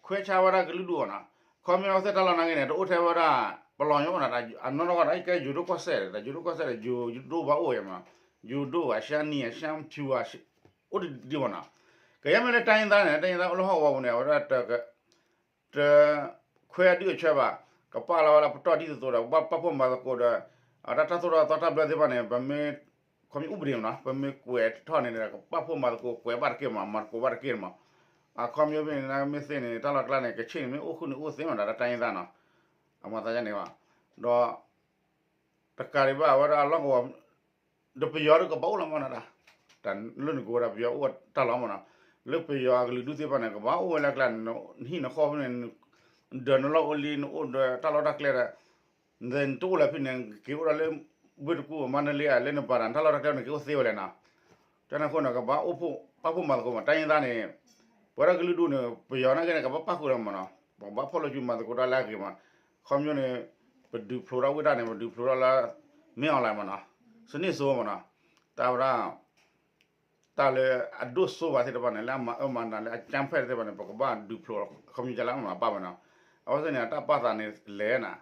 ခွဲခြားဝဲဒၣ်ကလုာ်ဒူၣ်အီၤနီၤ, ခီဖျိအဝဲသ့ၣ်တၢ်လီၢ်နာ်က့န့ၣ် တအိၣ်ထဲဝဲဒၣ် ပလီၤညီအီၤနီၤ, အနီၢ်နီၢ်ကီၢ်ဒီး ကဲယိၤဒိၣ်ကီၢ်စဲၣ်ဒီး ယိၤဒိၣ်ကီၢ်စဲၣ်ဒီး ယိၤဒိၣ်ဘၣ်အိၣ်ဝဲမး, ယိၤဒိၣ်ဘၣ် ရှမ်းနံၤ ရှမ်းဖြူဘၣ် အိၣ်တဒံးမးနီၤ, ကယဲၢ်မ့ၢ်လၢတိုင်းရင်းသားန့ၣ် တိုင်းရင်းသားအိၣ်လၢဟီၣ်ကဝီၤပူၤန့ၣ် အဝဲဒၣ် တခွဲအဒုၣ်အဆၢဘၣ်, ကပာ်လီၤဝဲဒၣ်ပတီၢ်ဒ်သိးသိးဒီး ကဘၣ်ပာ်ဖှိၣ်မၤသကိးဒီး အတၢ်သိၣ်တၢ်သီတၢ်ဘျၢသ့ၣ်တဖၣ်န့ၣ် ပမ့ၢ် ခီဖျိဥပဒေမးနီၤ, ပမ့ၢ်ကွဲးထီၣ်န့ၣ်ဒီး ကဘၣ်ဖှိၣ်မၤသကိး ကွဲးဘၣ်တက့ၢ်မး မၤသကိးဘၣ်တက့ၢ်မး, အခီဖျိမ့ၢ်န့ၣ် မ့ၢ်သ့န့ၣ် တၢ်လီၢ်တကျါန့ၣ် ကဆ့ၣ်န့ၣ် မ့ၢ်အိၣ်ဃုာ်န့ၣ်အိၣ်သ့မးနီၤ တၢ်တိုင်းရင်းသားနီၤ, အမၤသးယါန့ၣ်ဘၣ်, ဒီး တကးဒံးဘၣ် အဝဲဒၣ်အလီၢ်ကဝီၤ ဒီးပယီၤဒီးကဘၣ်အိၣ်လီၤမးနီၤ, တၢ်လၢနကဝဲၤဒၣ်ပယီၤအိၣ်တၢ်လီၤမးနီၤ, လၢပယီၤအကလုာ်ဒူၣ်သ့ၣ်တဖၣ်န့ၣ် ကဘၣ်အိၣ်ဝဲလၢအကျါန့ၣ် နဟံၣ်နဃီဖဲန့ၣ် ဒီးနလီၢ်အိၣ်လံ နအိၣ်ဒီးတၢ်လီၢ်တၢ်ကျဲဒီး နတအိၣ်လၢဖဲန့ၣ် က့ၤအိၣ်ဒီးလၢ ဝ့ၢ်တကူၣ် မါနလ့ဧါ လၢနပၤတၢ် နတၢ်လီၢ်တၢ်ကျဲန့ၣ် က့ၤအိၣ်သ့ဝဲလဲၣ်နီၤ, ကန့ၣ်အဃိန့ၣ် ကဘၣ်အိၣ်ဖှိၣ် ပာ်ဖှိၣ်မၤသကိးမး တိုင်းရင်းသားန့ၣ်, ပဝဲဒၣ်ကလုာ်ဒူၣ်န့ၣ် ပယီၤနာ်က့န့ၣ် ကဘၣ်ပာ်ဃုာ်လီၤမးနီၤ, ပကဘၣ်ဖီၣ်လိာ်စုမၤသကိးတၢ်လၢအဂ့ၤမး, ခီဖျိန့ၣ် ပဒုးဖျိးထီၣ်ဝဲဒၣ်န့ၣ် ပဒုးဖျိးထီၣ်လၢ မင်းအောင်လှိုင်မးနီၤ, စနစ်ဆိုးမးနီၤ, တၢ်ဝဲဒၣ် တၢ်လၢအဒိၣ်စိဘၣ်သ့ၣ်တဖၣ်န့ၣ် လၢအမၤအၢမၤနးလၢအကြမ်းဖက်သ့ၣ်တဖၣ်န့ၣ် ပကဘၣ်ဒုးဖျိး ခီဖျိလၢအမၤပာ်ဝဲနီၤ, အဝဲသ့ၣ်န့ၣ် အတၢ်ပာ်သးန့ၣ်လဲၣ်နီၤ,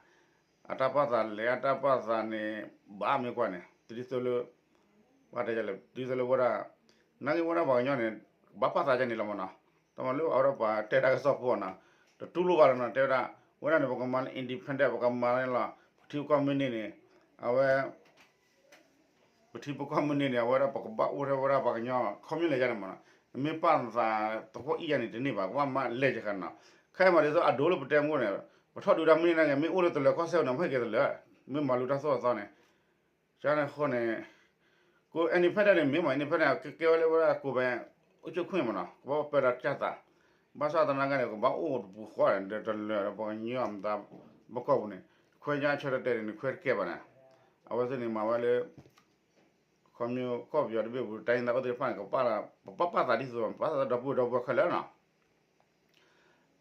အတၢ်ပာ်သးလဲၣ် အတၢ်ပာ်သးန့ၣ် ဘၣ်မ့ၢ်ကွၢ်န့ၣ် တဒ်သိးလၢ ဘၣ်တဲလဲၣ် ဒ်သိးလၢဝဲဒၣ် နာ်က့ဝဲဒၣ်ပှၤကညီန့ၣ် ကဘၣ်ပာ်သးဒ်န့ၣ်လီၤမးနီၤ, တမ့ၢ်လၢအဝဲဒၣ်ပှၤတဲတၢ်ကစီၣ်ဖိနီၤ, တတူၢ်လိာ်ဘၣ်လီၤနီၤ တဲဝဲဒၣ်, ဝဲဒၣ်န့ၣ် ပကမၤလၢ independent ပကမၤန့ၣ်လီၤ, ပထံပကီၢ်မ့ၢ်န့ၢ်န့ၣ်, အဝဲ ပထံပကီၢ်မ့ၢ်န့ၢ်န့ၣ် အဝဲဒၣ်ပကဘၣ်အိၣ်ထဲဝဲဒၣ်ပှၤကညီ ခီပညီလဲၤယါန့ၣ်မးနီၤ, နမ့ၢ်ပာ်သးသဟီၣ်အံၤယါန့ၣ်တန့ၢ်ဘၣ် ကဘၣ်မၤလဲၤယါခါနီၤ, ခဲအံၤမးဒ်သိးအဒိလၢပတဲမူန့ၣ်, ပထီၣ်ဒုးတၢ်မ့ၢ်န့ၢ်န့ၣ် မ့ၢ်အိၣ်လၢတလၢၤကီၢ်စဲၣ်န့ၣ် မ့ၢ်ဟဲက့ၤတလၢၤ, မ့ၢ်မၤလူၤတၢ်သိၣ်တၢ်သီန့ၣ်, ကန့ၣ်အဃိန့ၣ် ကိး independent န့ၣ် မ့ၢ်မး independent ကကဲဝဲလၢဝဲဒၣ်ကိးပ အိၣ်ကၠိၣ်ခွံမးနီၤ ကဘၣ်ပၢတၢ်ကစၢ်သး, ဘၣ်ဆၣ်သနာ်က့န့ၣ် ကဘၣ်အိၣ်တပူၤဃီဒီးတလၢၤဒီးပှၤကညီအမတၤ ဘၣ်ကီၢ်ပူၤန့ၣ် ခွဲခြား ဆၢတဲာ်တဲာ်န့ၣ် ခွဲတကဲဘၣ်န့ၣ်, အဝဲသ့ၣ်န့ၣ်မၤဝဲလၢ ခီဖျိကီၢ်ပယီၤတဘ့ၣ်ပူၤ တိုင်းရင်းသား အိၣ်သ့ၣ်တဖၣ်န့ၣ် ကပာ်လၢ ပပာ်ပာ်သးဒ်သိး ပာ်သးဒီပုၢ်ဝဲၢ်ဒီပုၢ်ဝဲၢ်ခဲလၢာ်နီၤ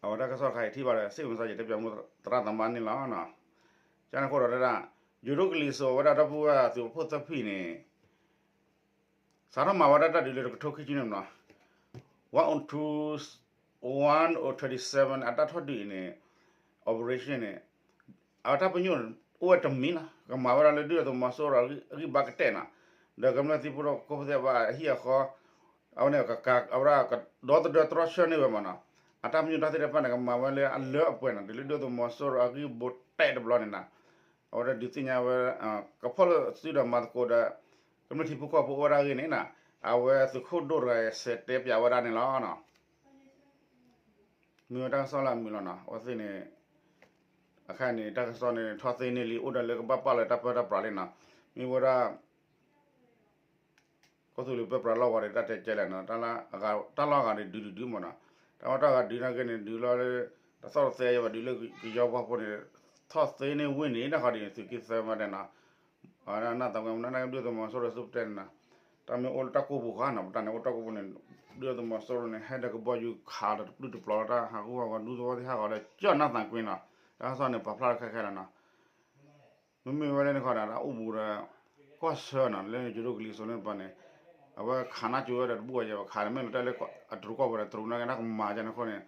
အဝဲတၢ်ကစီၣ်တခါအံၤထံၣ်ဘၣ်ဒီး စ့ၣ်မစါယတဲပၠးမူသရၣ်သမါန့ၣ်လီၤ. ကန့ၣ်အဃိဒီးတဲဒၣ် ယိၤဒိၣ်ကလံၤစိးဝဲဒၣ်ဒီပုၢ်ဝဲၢ်သုးဖိသၢဖုန့ၣ် စးထီၣ်မၤဝဲဒၣ်တၢ်ဒုးလၢတကထိခံဆံန့ၣ်နီၤ one oh two, one oh twenty-seven အတၢ်ထီၣ်ဒုးအံၤန့ၣ် operation န့ၣ် အတၢ်ပညိၣ်အိၣ်ဝဲတမံၤနီၤ ကမၤဝဲဒၣ်လၢဒုၣ်ဒါသုးမီၤစိရိၤအဂံၢ်ဘါကတၢၢ်နီၤ ဒီးကမျၢၢ်သံဖိဒီးကီၢ်ဖိသ့ၣ်တဖၣ်အဟံၣ်အဃီ အဝဲန့ၣ် အဝဲဒၣ်ကဒီသဒၢတြီဆၢန့ၢ်ဝဲမးနီၤ အတၢ်ပညိၣ်တၢ်သ့ၣ်တဖၣ်န့ၣ် ကမၤဝဲလၢအလၢအပှဲၤနီၤ တုၤလၢဒုၣ်ဒါသုးမီၤစိရိၤအဂံၢ်ဘါကတၢၢ်တဘျီန့ၣ်နီၤ အဝဲဒၣ်ဒုးသ့ၣ်ညါဝဲ ကဖီၣ်လၢစုဒီးမၤသကိးဒီး ကမျၢၢ်ထံဖိကီၢ်ဖိအိၣ်ဝဲဒၣ်အဂ့ၢ်န့ၣ်နီၤ အဝဲသုးခိၣ်ဒိၣ်တဂၤအံၤ ဆဲးတဲပၠးဝဲဒၣ်န့ၣ်လီၤ. မ့ၢ်ဝဲတၢ်ကစီၣ်လၢအမုာ်လီၤနီၤ အဝဲသ့ၣ်န့ၣ် အခါန့ၣ် တၢ်ကစီၣ်န့ၣ် ထီၣ်သ့န့ၢ်လံ အိၣ်ဒီးလၢကဘၣ်ပာ်လၢတၢ်ပၢတၢ်ပြးလံနီၤ မ့ၢ်ဝဲဒၣ် ကီၢ်သူလ့ၤပၢပြးလီၢ်ဝဲဒီး တၢ်တဲကဲလဲၣ်နီၤ တၢ်လီၢ်အဂၤန့ၣ် ဒုးဒုးဒုးမးနီၤ တၢ်ဝဲတၢ်ဂၤဒုးနာ်က့န့ၣ် ဒုးလီၤလၢ တသီၣ်တသဲယဘၣ်ဒုးလၢကယီပှၢ်ဖိန့ၣ် ထီၣ်သ့န့ၢ်ဝ့ၢ်န့ၣ် တၢ်ဃီဒ်န့ၣ် သုးက့သၢမးဒဲးနီၤ အဝဲဒၣ်နၢ်သးဝဲမနုၤ ဒုၣ်ဒါသုးမီၤစိရိၤသုးပတဲန့ၣ်နီၤ တၢ်မ့ၢ်အိၣ်လၢတၢ်ကိၢ်ပူၤဃီနီၤ ပတၢ်န့ၣ်အိၣ်တၢ်ကိၢ်ပူၤန့ၣ် ဒုၣ်ဒါသုးမီၤစိရိၤန့ၣ် ဟဲဒီးကဘီယူၤခးဒီးတပျုၢ်တပျီၤလီၤ တၢ်ဟးဂူာ်ဟးဂီၤဒူသဝီသ့ၣ်ဟးဂီၤလၢကၠီၣ်နၢ်သးကွံနီၤ တၢ်ကစီၣ်န့ၣ် ပာ်ဖျါလၢခဲခဲလီၤနီၤ မ့မ့ၢ်ဝဲလၢန့ၣ်ခီဒီး တၢ်အိၣ်ဘူးဒီး ကီၢ်ဆၢနီၤ လၢယိၤဒိၣ်ကလံၤစိးန့ၣ်တပၤန့ၣ် အဝဲခးနၢ်ကၠိဝဲဒီးတဘူၣ်အယဲၢ်ဘၣ် ခးန့ၣ်မ့ၢ်လီၤတဲာ်လၢအတရူးကီၢ်ပူၤဒီးတရူးနာ်က့ နကမၤကန့ၣ်အဃိန့ၣ်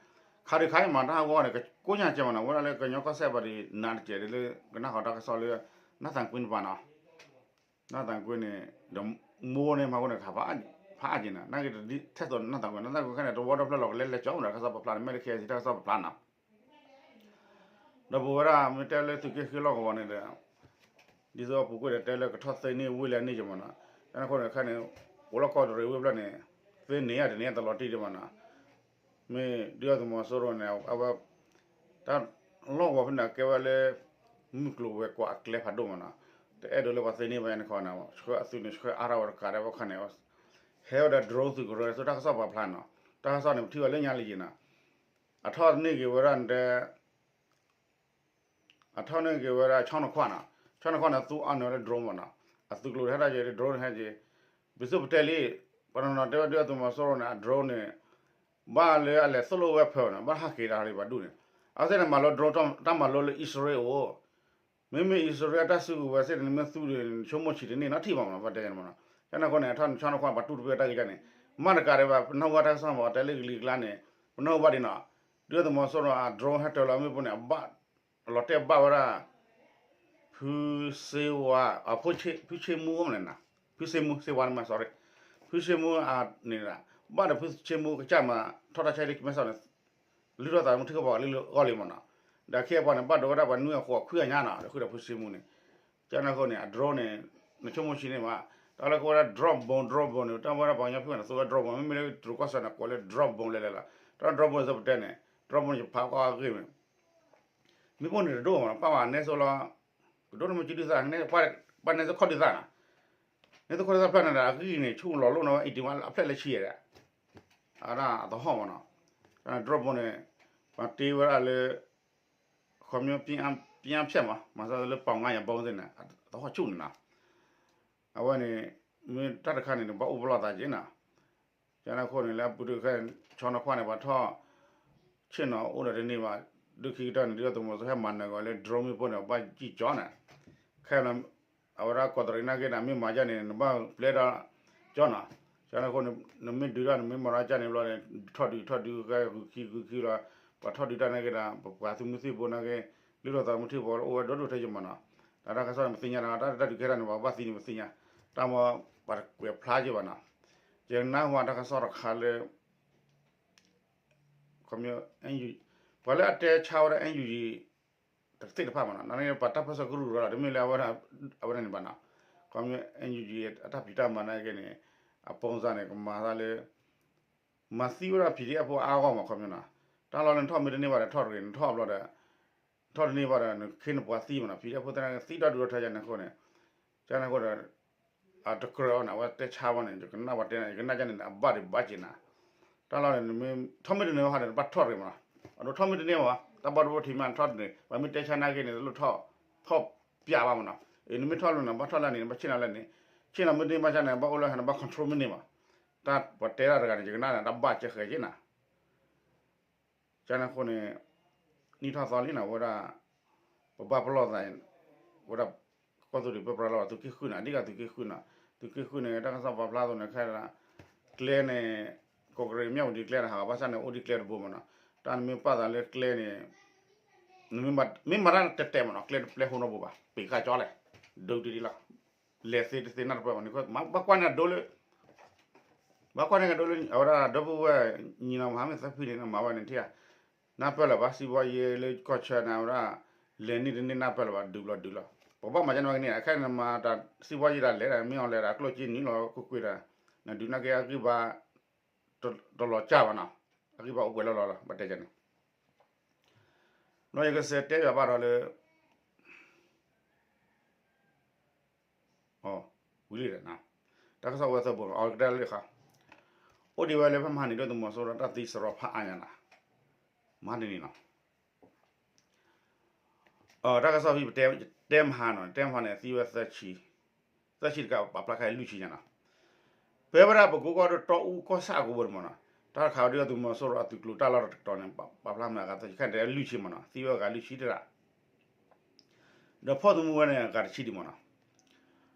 ခးဒုးခးအံၤမး တၢ်ဟးဂီၤန့ၣ် ကိညါကဲမးနီၤ ဝဲဒၣ်လၢကညီကီၢ်စဲၣ်ဘၣ်ဒ်န့ၣ်တကဲးဒ်လၢ ကနၣ်ဃီတၢ်ကစီၣ်လၢ နၢ်သးကွံတပၤနီၤ နၢ်သးကွံန့ၣ် ဒီးမိၢ်န့ၣ်မၤဝဲန့ၣ် ခးဖးအါက့ၤနီၤ နာ်က့ ထဲသိးနၢ်သးကွံ နၢ်သးကွံခဲန့ၣ် တဝီတဖျၢၣ်လီၤကလဲလဲကၠီမးဒီး တၢ်ကစီၣ်ပာ်ဖျါန့ၣ် မ့ၢ်လၢ KIC တၢ်ကစီၣ်ပာ်ဖျါနီၤ ဒီးပဝဲဒၣ်မ့ၢ်တဲလၢသုးက့ဃ့လီၢ်ကဝီၤန့ၣ်ဒီး ဒ်သိးပူၤကွံာ်ဒီးတဲလၢကထီၣ်သ့န့ၢ်ဝ့ၢ်လၢအန့ၢ်ကမးနီၤ ကန့ၣ်အဃိန့ၣ် ခဲန့ၣ် အိၣ်လီၢ်ကီၢ်တရံးဝ့ၢ်ဖျၢၣ်န့ၣ် သ့န့ၢ်ဧါတန့ၢ်တလီၤတံၢ်ဒံးမးနီၤ မ့ၢ်ဒုၣ်ဒါသုးမီၤစိရိၤန့ၣ် အဝဲ တၢ်လီၢ်ကဝီၤဖဲန့ၣ် ကဲဝဲလၢ မုၢ်ကျိၤဝဲၤကွာ်အကျဲဖးဒိၣ်မးနီၤ တအဲၣ်ဒိးလၢပှၤသ့န့ၢ်ဘၣ်န့ၣ်ခီန့ၣ် ဆှၢအသုးန့ၣ် ဆှၢအါထီၣ်ဝဲတကးဒံးဘၣ်ခါန့ၣ် ဟဲဝဲဒီး drone သုးကရၢ သုးတၢ်ကစီၣ်ပာ်ဖျါနီၤ တၢ်ကစီၣ်န့ၣ် ပထံၣ်ဘၣ်လၢညါလံက့ၤနီၤ အထီၣ်န့ၢ်က့ၤဝဲဒၣ်တဲ အထီၣ်န့ၢ်က့ၤဝဲဒၣ် ဆီနီၤခွၣ်နီၤ ဆီနီၤခွၣ်န့ၣ် သူအီၣ်နုာ်ဝဲလၢ drone မးနီၤ အသုးကျိၤဟဲဒၣ်က့ၤ drone န့ၣ်ဟဲက့ၤ ပသုးပတဲလံ ပနီၤနီၤတဲဝဲဒၣ်သုးမီၤစိရိၤန့ၣ် အ drone န့ၣ် ဘၣ်လၢအလဲၤသိၣ်လိဝဲဖဲန့ၣ် ဘၣ်ဟးက့ၤတၢ်လံဘၣ်ဒူၣ်န့ၣ် အဝဲသ့ၣ်န့ၣ်မၤလိ drone တၢ်မၤလိလၢအံၣ်စရ့လးအိၣ် မ့မ့ၢ်အံၣ်စရ့လးအတၢ်စုကဝဲၤသ့ၣ်န့ၣ် မ့ၢ်သူဒီး နဆိကမိၣ်ဆံးတန့ၢ်နီတထံၣ်ဘၣ်မးနီၤ ဘၣ်တဲန့ၣ်မးနီၤ ကန့ၣ်အဃိန့ၣ် အထီၣ်န့ၢ်ဆီနီၤခွၣ် ပှၤတူၢ်တပၢၢ်တၢ်ဂ့ၢ်ကန့ၣ် မ့ၢ်တကးဒံးဘၣ် ပနၢ်ဟူဘၣ်တၢ်ကစီၣ်မး တဲလၢကလံၤကျါန့ၣ် ပနၢ်ဟူဘၣ်ဒံးနီၤ ဒုၣ်ဒါသုးမီၤစိရိၤအ drone ဟဲတၢၤလီၤမ့ၣ်ပိၢ်န့ၣ် အဘၣ်လီၤတဲာ်ဘၣ်ဝဲဒၣ် ဖုစ့ဝါ ဖုဆ့မူမ့ၢ်န့ၣ်နီၤ ဖုစ့မူ စ့ဝါန့ၣ်မး sorry ဖုစ့မူန့ၣ် ဘၣ်ဒီးဖုစ့မူကစၢ်မး ထီၣ်တၢ်ဆါဟံၣ်လၢကမဲစီၣ်န့ၣ် လုၢ်ထီၣ်သးမုၢ်ထံကပီၤလၢဂီၢ်လံမးနီၤ ဒီးအခ့အပှၤန့ၣ် ဘၣ်ဒိဝဲဒၣ်ပှၤနွံအဃိးခွံအညါနီၤ ဒီးဃုာ်ဒီးဖုစ့မူန့ၣ် ကန့ၣ်အဃိန့ၣ် အ drone န့ၣ် နဆိကမိၣ်ဆံးန့ၢ်မး တၢ်လၢကဝဲဒၣ် drop bomb drop bomb န့ၣ် တၢ်ဝဲဒၣ်ပှၤကညီဖုၣ်န့ၣ် သိဝဲ drop bomb မ့မ့ၢ်လၢတရူးကီၢ်စဲၣ်န့ၣ် ကိးလၢ drop bomb လဲၤလဲၤလီၤ တၢ် drop bomb န့ၣ် သုးပတဲန့ၣ် drop bomb န့ၣ် ယဖးကွၢ်အဂ့ၢ်မ့ၢ် မ့ၣ်ပိၢ်န့ၣ်တဒိၣ်မးနီၤ ပာ်ဝဲနဲစိလီၤ ကဒိၣ်န့ၢ်မ့ၢ်ကဒုၣ်သၣ် ပာ်နဲစိခီၣ်ဒုၣ်သၣ်နီၤ နဲစိခီၣ်ဒုၣ်သၣ်ဖျၢၣ်န့ၣ်ဒီး အဂံၢ်န့ၣ် ဆူၣ်လီၤလိၣ်နီၤ အံၤတံၢ်မး အဖျၢၣ်လၢဆံယဲၢ်ဒီး အဝဲဒၣ်အသဟီၣ်မးနီၤ drop bomb န့ၣ် ပှၤတ့ဝဲဒၣ်လၢ ခီပညီ ပျံအဖျဲၣ်မး မၤသးလၢ ပေါင်ငါးရာ bomb သ့ၣ်န့ၣ် အသဟီၣ်ဆူၣ်န့ၣ်နီၤ အဝဲန့ၣ် မ့ၢ်တၢ်တခါန့ၣ် ဘၣ်အိၣ်ပလီၢ်သးက့ၤနီၤ ကန့ၣ်အဃိန့ၣ် လၢအပူၤတခါ ဆီနီၤခွၣ်န့ၣ် ပှၤထီၣ် ဆ့ၣ်နီၤအိၣ်ဒီးတန့ၢ်ဘၣ် ဒုးခံကတၢၢ်န့ၣ် ဒုၣ်ဒါသုးမီၤစိရိၤဟဲမၤနၢၤကီးလၢ drone မ့ၣ်ပိၢ်န့ၣ် ဘၣ်ကံၣ်ကၠီန့ၣ် ခဲအံၤ အဝဲဒၣ်ကီးတရံးနာ်က့ဒီး မ့ၢ်မၤယါန့ၣ် နဘၣ်ပျဲဒီးကၠီနီၤ ကန့ၣ်အဃိန့ၣ် နမ့ၢ်ဒုးတၢ် နမ့ၢ်မၤတၢ်ကၢ်န့ၣ်ဘျီန့ၣ် ထီၣ်ဒုးထီၣ်ဒုး ဂုၤခံဂုၤခံလီၤ ပှၤထီၣ်ဒုးတၢ်နာ်က့ဒီး ပပှၤသုးမုၢ်သံၣ်ဘိနာ်က့ လုၢ်ထီၣ်သးမုၢ်ထံဘိလၢအိၣ်ဝဲဒိၣ်ဒိၣ်ထဲယမးနီၤ တၢ်တၢ်ကစီၣ်န့ၣ် ပသ့ၣ်ညါဒီး တၢ်တၢ်ဒုးကဲထီၣ်န့ၣ် ပှၤဘၣ်သံန့ၣ် ပသ့ၣ်ညါ တၢ်မ့ၢ်ပှၤတကွဲးဖျါက့ၤဘၣ်နီၤ ယနၢ်ဟူတၢ်ကစီၣ်တခါလၢ ခီပညီ NUG ပှၤလၢအတဲဆါဝဲဒၣ် NUG တသ့ၣ်တဖၣ်မးနီၤ, နပှၤတၢ်ပၢၢ်ဆၢကရူၢ်ကရၢလီၤ, တမ့ၢ်လၢအဝဲဒၣ်န့ၣ်ဘၣ်နီၤ. ခီ NUG အတၢ်ဖံးတၢ်မၤနာ်က့န့ၣ် အပိစါန့ၣ် ကမၤသးလၢ မၤသံဝဲဒၣ် PDF ဖိအါဂီၢ်မး ခီပညီနီၤ. တၢ်လီၢ်လၢနထီၣ်မ့ၢ်တန့ၢ်ဘၣ်ဒီးထီၣ်တဂ့ၤ, နထီၣ်ဘျီဒီး နထီၣ်တန့ၢ်ဘၣ်ဒီး နခ့နပှၤသံမးနီၤ. PDF ဖိသ့ၣ်န့ၣ်သံဒီဒူၣ်ဒီထၢယၤန့ၣ်အဃိန့ၣ်, ကန့ၣ်အဃိဒီး အတကြၢးအီၤန့ၣ် အဝဲတဲဆါဝဲန့ၣ် ယကနၣ်ပှၤတဲန့ၣ် ယကနၣ်ကန့ၣ် အဘၣ်ဒံးဘၣ်က့ၤနၤ. တၢ်လီၢ်န့ၣ် ထီၣ်မ့ၢ်တန့ၢ်ဘၣ်ဒီး နဘၣ်ထီၣ်တဂ့ၤမးနီၤ. အဒိထီၣ်မ့ၢ်တန့ၢ်ဘၣ် တၢ်ဘၣ်ဒိဘၣ်ထံးမး နထီၣ်တန့ၢ် ပှၤမ့ၢ်တဲဆါနာ်က့န့ၣ် တလိၣ်ထီၣ် ထီၣ်ပျးဘၣ်မးနီၤ. အ့ နမ့ၢ်ထီၣ်လၢနဘၣ်ထီၣ်လၢန့ၣ် နဘၣ်ဆ့ၣ်နီၤလၢန့ၣ်, ဆ့ၣ်နီၤမ့ၢ်တန့ၢ်ဘၣ်ဆါန့ၣ် ဘၣ်အိၣ်လၢဟဲန့ၣ် ဘၣ် control မ့ၢ်န့ၢ်မး. တၢ်ပှၤတဲတၢ်တဂၤန့ၣ် ယကနၣ်န့ၣ် တၢ်ဘၣ်ကဲဃဲက့ၤနၤ ကန့ၣ်အဃိန့ၣ် နံၣ်ထီၣ်သီလံနီၤ ဝဲဒၣ် ပဘၣ်ပလီၢ်သး ဝဲဒၣ် ကီၢ်သူလ့ၤပၢပြးလီၤ သုးက့ဃုနီၤ အဓိကသုးက့ဃုနီၤ. သုးက့ဃုန့ၣ် တၢ်ကစီၣ်ပာ်ဖျါအသိးန့ၣ် ခဲဒၣ် ကျဲန့ၣ် ကီၢ်ကရ့ၣ်မ့ၢ်အိၣ်ဒံးကျဲတဟးဘၣ်ဆၣ်န့ၣ် အိၣ်ဒံးကျဲတဘိမးနီၤ. တၢ်နမ့ၢ်ပာ်သးလၢကျဲန့ၣ် မ့ၢ်မၤတၢ်တဲာ်တဲာ်မးနီၤ ကျဲတပျဲဃိနီတဘိဘၣ် ပ့ၤဃာ်ကၠီလဲၣ် ဒိတံၢ်လီၤ လဲၤသ့တသ့နၢ်တပၢၢ်ဘၣ်န့ၣ် ဘၣ်ကွၢ်န့ၣ်ဒိလၢ ဘၣ်ကွၢ်န့ၣ်ကဒိလၢ အဝဲဒၣ်ဒီပုၢ်ဝဲၢ် ညီနီၤ မဟါမ့ၢ်သၢဖုန့ၣ် နမၤဝဲန့ၣ်ထံၣ်ဧါ, နၢ်ပၢၢ်လၢၤဘၣ် စံးဘီယ့လၢကီၢ်ဆၢန့ၣ် အဝဲဒၣ် လဲၤနံၣ်တန့ၢ်နၢ်ပၢၢ်လၢၤဘၣ် ဒုးဘျီဒုးလီၤ. ပဘၣ်မၤကန့ၣ်ဝဲကန့ၣ် ခဲအံၤနမၤတၢ်စံးဘီယ့ဒၣ်လဲၤဒၣ် မ့ၢ်အီၤလဲၤဒၣ် ကျိၣ်စ့နုာ်လီၤကွ့ၢ်ကွ့ၢ်ဒၣ် နဒုးနာ်က့အဂံၢ်ဘါ တလီၤစၢ်ဘၣ်နီၤ, အဂံၢ်ဘါအိၣ်ပှဲၤလီၤလီၤလီၤ ဘၣ်တဲကန့ၣ် ဘျီယကစံးတဲယွၤဘၣ်ဒီးလၢ ဝံၤလံဒီး တၢ်ကစီၣ်ဝဲသၢဘိ အီၤကတၢၢ်လၢခါ အိၣ်ဒံးဝဲလၢဖဲမဟါန့ၣ် ဒုၣ်ဒါသုးမီၤစိရိၤတၢ်သံစရီဖးအါညါနီၤ, မဟါတနံၤနီၤ, တၢ်ကစီၣ်ဖဲပတဲ တဲမဟါနီၤ တဲမဟါန့ၣ် သံဝဲသၢဆံ, သၢဆံတကး ပာ်ဖျါခဲအံၤလွံၢ်ဆံညါနီၤ, ဖဲဝဲဒၣ်ပကိးကီၢ်ဒိၣ်တီအူကီၢ်ဆၣ်အကိာ်ပူၤန့ၣ်မးနီၤ, တၢ်တခါဒုၣ်ဒါသုးမီၤစိရိၤအသုးကျိၤတၢ်လီၢ်တတီၤန့ၣ် ပာ်ဖျါမးအဂၤသၢဆံခဲအံၤတဲလွံၢ်ဆံမးနီၤ သံဝဲအဂၤလွံၢ်ဆံတဂၤ ဒီးဖီၣ်သမူဝဲန့ၣ် အဂၤတဆံဒံးမးနီၤ,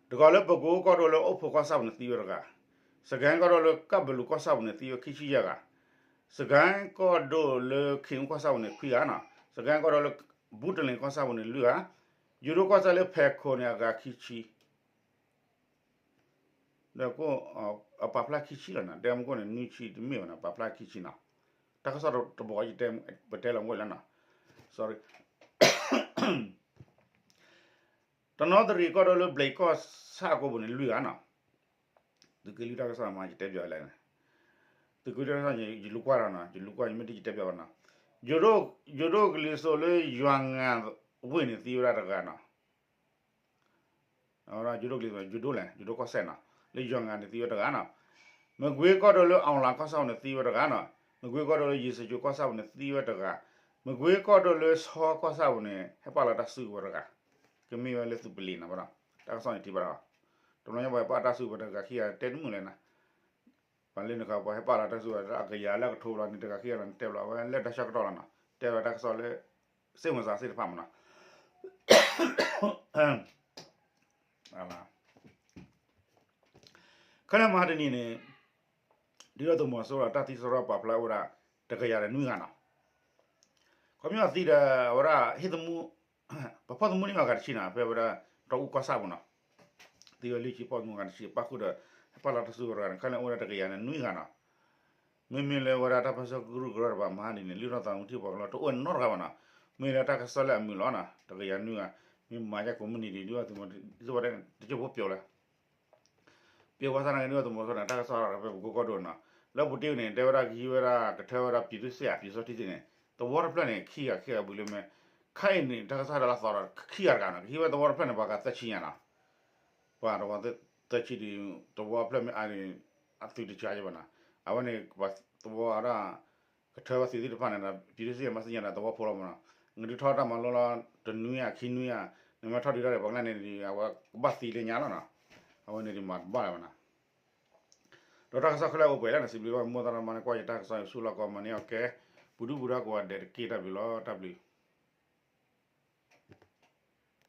တကီးလၢပကိးကီၢ်ဒိၣ်လၢအိၣ်ဖှိၣ်ကီၢ်ဆၣ်ပူၤန့ၣ်သံဝဲတဂၤ, စကဲကီၢ်ဒိၣ်လၢကၣ်ဘလူးကီၢ်ဆၣ်ပူၤန့ၣ်သံဝဲခံဆံယဲၢ်ဂၤ, စကဲကီၢ်ဒိၣ်လၢခ့ၣ်အူကီၢ်ဆၣ်ပူၤန့ၣ်ခွံဂၤနီၤ, စကဲကီၢ်ဒိၣ်လၢ ဘူးတလ့ၣ်ကီၢ်ဆၣ်ပူၤန့ၣ်လွံၢ်ဂၤ, ယိၤဒိၣ်ကီၢ်ဆၣ်လၢဖဲခိၣ်န့ၣ်အဂၤခံဆံ ဒီး အပာ်ဖျါခံဆံလီၤနီၤ, တဲမူခိၣ်န့ၣ် နွံဆံတမ့ၢ်ဘၣ်နီၤ, ပာ်ဖျါခံဆံနီၤ, တၢ်ကစီၣ်တဘီ ပတဲလီၤဝဲလၢနီၤ, sorry, တနီသရံၣ်ကီၢ်ဒိၣ်လၢဘျဲၣ်ကီၢ်ဆၣ်အကိာ်ပူၤန့ၣ်လွံၢ်ဂၤနီၤ, သုးက့လွံၢ်တၢ်ကစီၣ်မး ယတဲပၠးဝဲလဲၣ်န့ၣ်, သုးက့လွံၢ်တၢ်ကစီၣ် ယလူကွၢ်ဒီးနီၤ, ယလူကွၢ် ယမ့ၢ်တယတဲပၠးဘၣ်နီၤ, ယိၤဒိၣ်ကလံၤစိးလၢယွၤငါဝ့ၢ်န့ၣ်သံဝဲဒၣ်တဂၤနီၤ ယိၤဒိၣ်ကလံၤ ယိၤဒိၣ်လဲၣ် ယိၤဒိၣ်ကီၢ်စဲၣ်နီၤ, လၢယွၤငါန့ၣ်သံဝဲတဂၤနီၤ, မကွ့ကီၢ်ဒိၣ်လၢအီလးကီၢ်ဆၣ်ပူၤန့ၣ်သံဝဲတဂၤနီၤ, မကွ့ကီၢ်ဒိၣ်လၢယ့ၣ်စကၠိကီၢ်ဆၣ်ပူၤန့ၣ်သံဝဲတဂၤ, မကွ့ကီၢ်ဒိၣ်လၢဆီကီၢ်ဆၣ်ပူၤန့ၣ် ဟဲပာ်လီၤတၢ်စုကဝဲၤတဂၤ, ကမ့ၢ်ဝဲလၢသုးပလံၤနီၤဘၣ်နီၤ, တၢ်ကစီၣ်န့ၣ်ထံၣ်ဘၣ်ဒီး, တဘျီညါပှၤဟဲပာ်တၢ်စုကဝဲၤတဂၤခံဂၤတဲတမုာ်လဲၣ်နီၤ ပှၤလၢနခါပှၤဟဲပာ်လီၤတၢ်စုကဝဲၤ အကယၤလၢကထိဘျီန့ၣ် တဂၤခံဂၤန့ၣ် တဲဘျီ အဝဲလၢတၢ်ဆၢကတီၢ်လီၤနီၤ, တဲဝဲတၢ်ကစီၣ်လၢ စိတ်ဝင်စားသ့ၣ်တဖၣ်မးနီၤ, ခဲလၢာ်မဟါတနံၤန့ၣ် ဒုၣ်ဒါသုးမီၤစိရိၤတၢ်သံစရီပာ်ဖျါဝဲဒၣ် တကယၤဒီးနွံဂၤနီၤ, ခီပညီသံဒီး အဝဲဒၣ်ဟ့ၣ်သမူ ပဖီၣ်သမူန့ၢ်အဂၤတဆံနီၤ, ဖဲဝဲဒၣ် တီအူကီၢ်ဆၣ်ပူၤနီၤ, သံဝဲလွံၢ်ဆံ ဖီၣ်သမူအဂၤတဆံ ပၣ်ဃုာ်ဒီး ဟဲပာ်လီၤတၢ်စုကဝဲၤတဂၤန့ၣ် ခဲလၢာ်အိၣ်ဝဲဒၣ်တကယၤန့ၣ်နွံဂၤနီၤ, မ့မ့ၢ်လၢဝဲဒၣ်တၢ်ပၢၢ်ဆၢကရူၢ်ကရၢတဖၣ်မဟါတနံၤန့ၣ် လုၢ်ထီၣ်သးသမူထံၣ်ပှၤကလီတအိၣ်နီတဂၤဘၣ်နီၤ, မ့ၢ်လၢတၢ်ကစီၣ်လၢအမုာ်လီၤနီၤ, တကယၤနွံဂၤ, မ့ၢ်မၤယဲကိးမုၢ်နံၤဒံး ဒုၣ်ဒါသုးမီၤစိရိၤ တကၠိၢ်ဖိပျိာ်လဲၣ် ပျိာ်ဝဲသနာ်က့ ဒုၣ်ဒါသုးမီၤစိရိၤန့ၣ် တၢ်ကစီၣ်ဒီးဖဲပကိးကီၢ်ဒိၣ်နီၤ, လၢပူၤတ့ၢ်န့ၣ် တဲဝဲဒၣ်ကဟံးဝဲဒၣ် ကထၢဝဲဒၣ် ပြည်သူ့စစ် အပျံၤစီထံသ့ၣ်န့ၣ် သဝီတဖျၢၣ်န့ၣ် ခံဂၤခံဂၤဘၣ်လၢမ့ၢ် ခဲအံၤန့ၣ် တၢ်ကစီၣ်ဒီးလၢသီဒီးခံဂၤတဂၤနီၤ, ကဟံးဝဲသဝီတဖျၢၣ်န့ၣ် ပှၤဂၤသၢဆံညါနီၤ, ပှၤသဝီသၢဆံဒံး သဝီတဖျၢၣ်မ့ၢ်အါန့ၣ် အသုးတစှၤယဘၣ်နီၤ, အဝဲန့ၣ် ပှၤသဝီဒၣ် ကထၢဝဲသုးသ့ၣ်တဖၣ်န့ၣ်ဒီး ပြည်သူ့စစ် မၤသ့ၣ်ညါဒီးသဝီဖိလီၤမးနီၤ, နဒုးထီၣ်တၢ်မၤလိလီၤ တနွံဂၤခံနွံဂၤ, နမ့ၢ်ထီၣ်ဒုးတၢ်ဒီးပှၤကလဲၣ်န့ၣ်ဒီး အဝဲကဘၣ်သံလၢညါလီၤနီၤ, အဝဲန့ၣ်ဒံးမၤတဘၣ်လၢၤဘၣ်နီၤ, ဒီးတၢ်ကစီၣ်ခဲလၢာ်အိၣ်ပှဲၤလၢန့ၣ် စံးဘျုးဘၣ်မိၢ်သရၣ်မါန့ၣ် ကွၢ်ယတၢ်ကစီၣ် ဆူလီၢ်ကီၢ်မၤန့ၢ်အီၣ်ကဲ ပူၤဒုပူၤဒါကိးဂၤဒဲးတက့ၢ် တၢ်ဘျုးလီၤ တၢ်ဘျုး